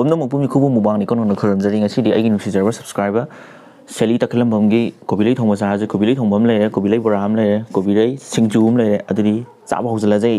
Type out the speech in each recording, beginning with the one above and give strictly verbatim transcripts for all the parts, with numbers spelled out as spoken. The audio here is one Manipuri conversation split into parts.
ꯄꯨꯝꯅꯃꯛꯄꯨ ꯃꯤꯈꯨꯕꯨ ꯃꯨꯛꯕꯥꯡꯅꯤ ꯀꯣꯟꯅ ꯈꯨꯔꯨꯝꯖꯔꯤ꯫ ꯉꯁꯤꯗꯤ ꯑꯩꯒꯤ ꯅꯨꯡꯁꯤꯖꯔꯕ subscriber ꯁꯦꯂꯤ ꯇꯈꯦꯜꯂꯝꯕꯝꯒꯤ ꯀꯣꯕꯤ ꯂꯩ ꯊꯣꯡꯕ ꯆꯥꯔꯁꯦ꯫ ꯀꯣꯕꯤ ꯂꯩ ꯊꯣꯡꯕ ꯑꯃ ꯂꯩꯔꯦ, ꯀꯣꯕꯤ ꯂꯩ ꯕꯣꯔꯥ ꯑꯃ ꯂꯩꯔꯦ, ꯀꯣꯕꯤ ꯂꯩ ꯁꯤꯡꯖꯨ ꯑꯃ ꯂꯩꯔꯦ꯫ ꯑꯗꯨꯗꯤ ꯆꯥꯕ ꯍꯧꯖꯤꯜꯂꯁꯦ꯫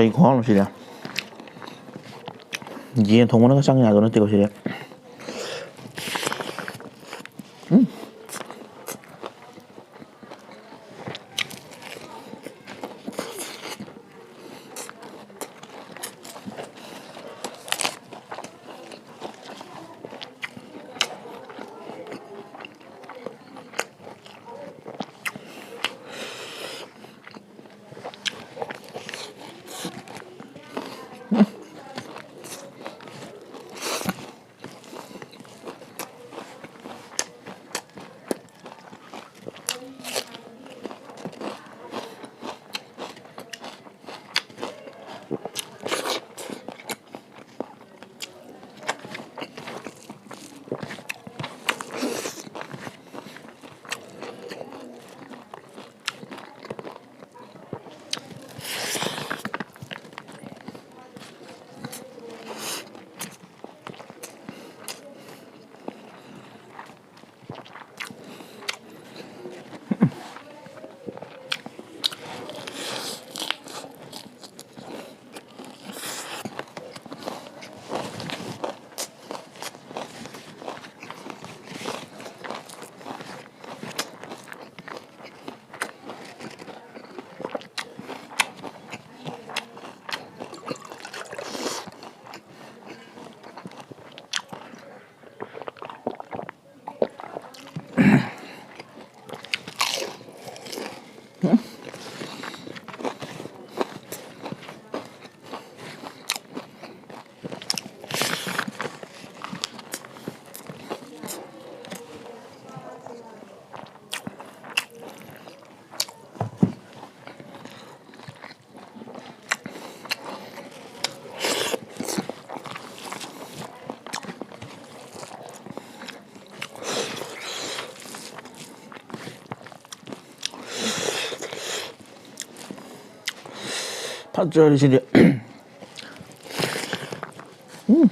ꯀꯩ ꯈꯨꯍꯥꯎꯅꯣ ꯁꯤꯗꯤ? ꯌꯦꯟ ꯊꯣꯡꯕꯅꯒ ꯆꯪ ꯌꯥꯗꯧ ꯅꯠꯇꯦꯀꯣ ꯁꯤꯗꯤ꯫ ꯎꯝ꯫ ꯐꯖꯔꯤꯁꯤꯗꯤ꯫ ꯎꯝ꯫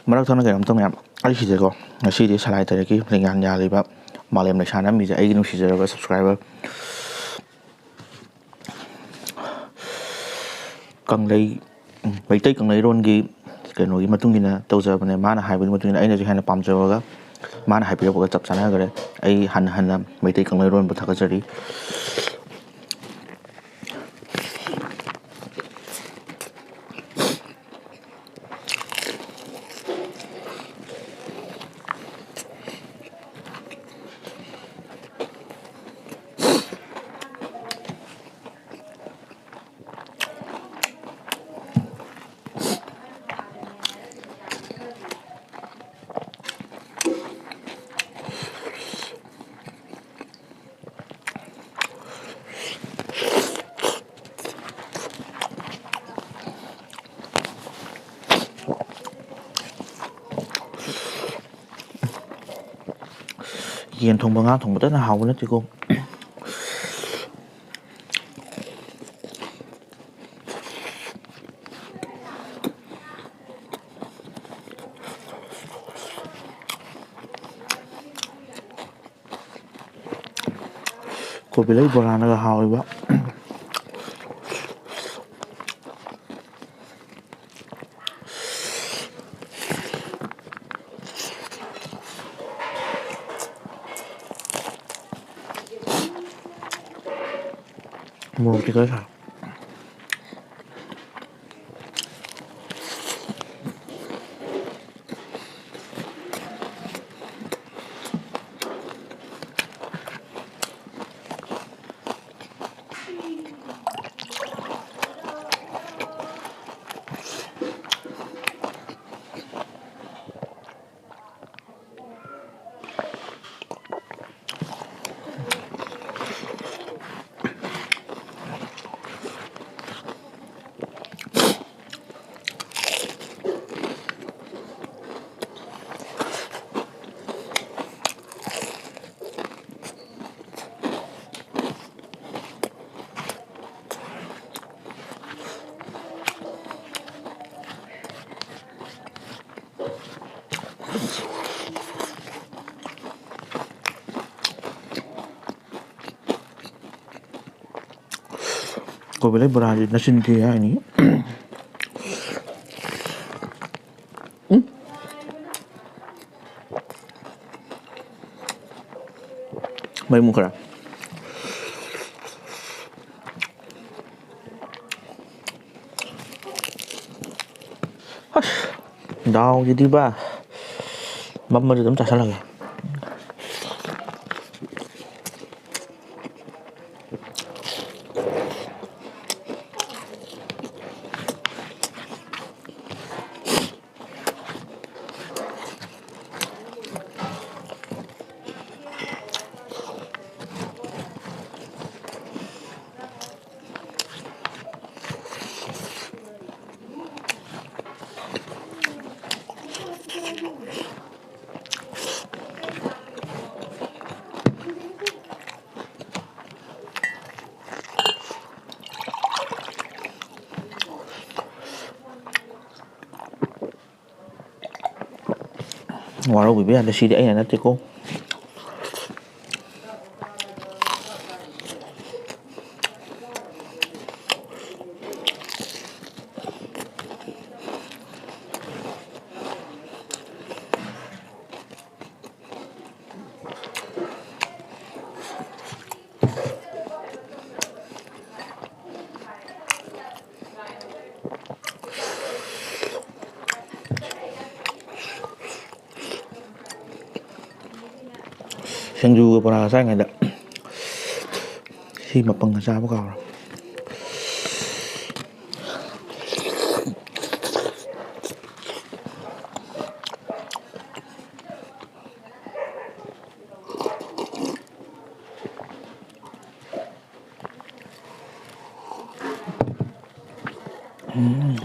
ꯃꯔꯛ ꯊꯠꯅ ꯀꯩꯅꯣꯝꯇ ꯃꯌꯥꯝ, ꯑꯩ ꯁꯤꯗꯀꯣ, ꯉꯁꯤꯗꯤ ꯁꯂꯥꯏ ꯇꯔꯦꯠꯀꯤ ꯂꯤꯡꯌꯥꯟ ꯌꯥꯜꯂꯤꯕ ꯃꯥꯂꯦꯝ ꯂꯩꯁꯥꯅ ꯃꯤꯁꯦ ꯑꯩꯒꯤ ꯅꯨꯡꯁꯤꯖꯔꯕ subscriber ꯀꯪꯂꯩ, ꯃꯩꯇꯩ ꯀꯪꯂꯩꯔꯣꯟꯒꯤ ꯀꯩꯅꯣꯒꯤ ꯃꯇꯨꯡ ꯏꯟꯅ ꯇꯧꯖꯕꯅꯦ꯫ ꯃꯥꯅ ꯍꯥꯏꯕꯒꯤ ꯃꯇꯨꯡ ꯏꯟꯅ ꯑꯩꯅꯁꯨ ꯍꯦꯟꯅ ꯄꯥꯝꯖꯕꯒ ꯃꯥꯅ ꯍꯥꯏꯕꯤꯔꯛꯄꯒ ꯆꯞ ꯆꯥꯟꯅꯈ꯭ꯔꯦ꯫ ꯑꯩ ꯍꯟꯅ ꯍꯟꯅ ꯃꯩꯇꯩ ꯀꯪꯂꯩꯔꯣꯟꯕꯨ ꯊꯥꯒꯠꯆꯔꯤ꯫ ꯌꯦꯟ ꯊꯣꯡꯕ, ꯉꯥ ꯊꯣꯡꯕꯇꯅ ꯍꯥꯎꯕ ꯅꯠꯇꯦꯀꯣ꯫ ꯀꯣꯕꯤ ꯂꯩ ꯕꯣꯔꯥꯅꯒ ꯍꯥꯎꯔꯤꯕ꯫ ꯃꯣꯔꯣꯛꯇꯤ ꯈꯔ ꯁꯥꯏ꯫ ꯀꯣꯕꯤ ꯂꯩ ꯕꯣꯔꯥꯁꯤ ꯅꯆꯤꯟ ꯊꯤ ꯍꯥꯏꯅꯤ꯫ ꯎꯝ꯫ ꯃꯩ ꯃꯨꯠꯈ꯭ꯔꯦ꯫ ꯑꯁ, ꯗꯥꯎꯁꯤꯗꯤꯕ꯫ ꯃꯝꯃꯁꯨ ꯑꯗꯨꯝ ꯆꯥꯁꯜꯂꯒꯦ꯫ ꯋꯥꯔꯧꯕꯤꯕ ꯌꯥꯗꯦ, ꯁꯤꯗꯤ ꯑꯩꯅ ꯅꯠꯇꯦꯀꯣ꯫ ꯁꯤꯡꯖꯨꯒ ꯕꯣꯔꯥꯒ ꯆꯥꯔꯤꯉꯩꯗ ꯁꯤ ꯃꯄꯪꯒ ꯆꯥꯕ ꯀꯥꯎꯔꯦ꯫ ꯎꯝ꯫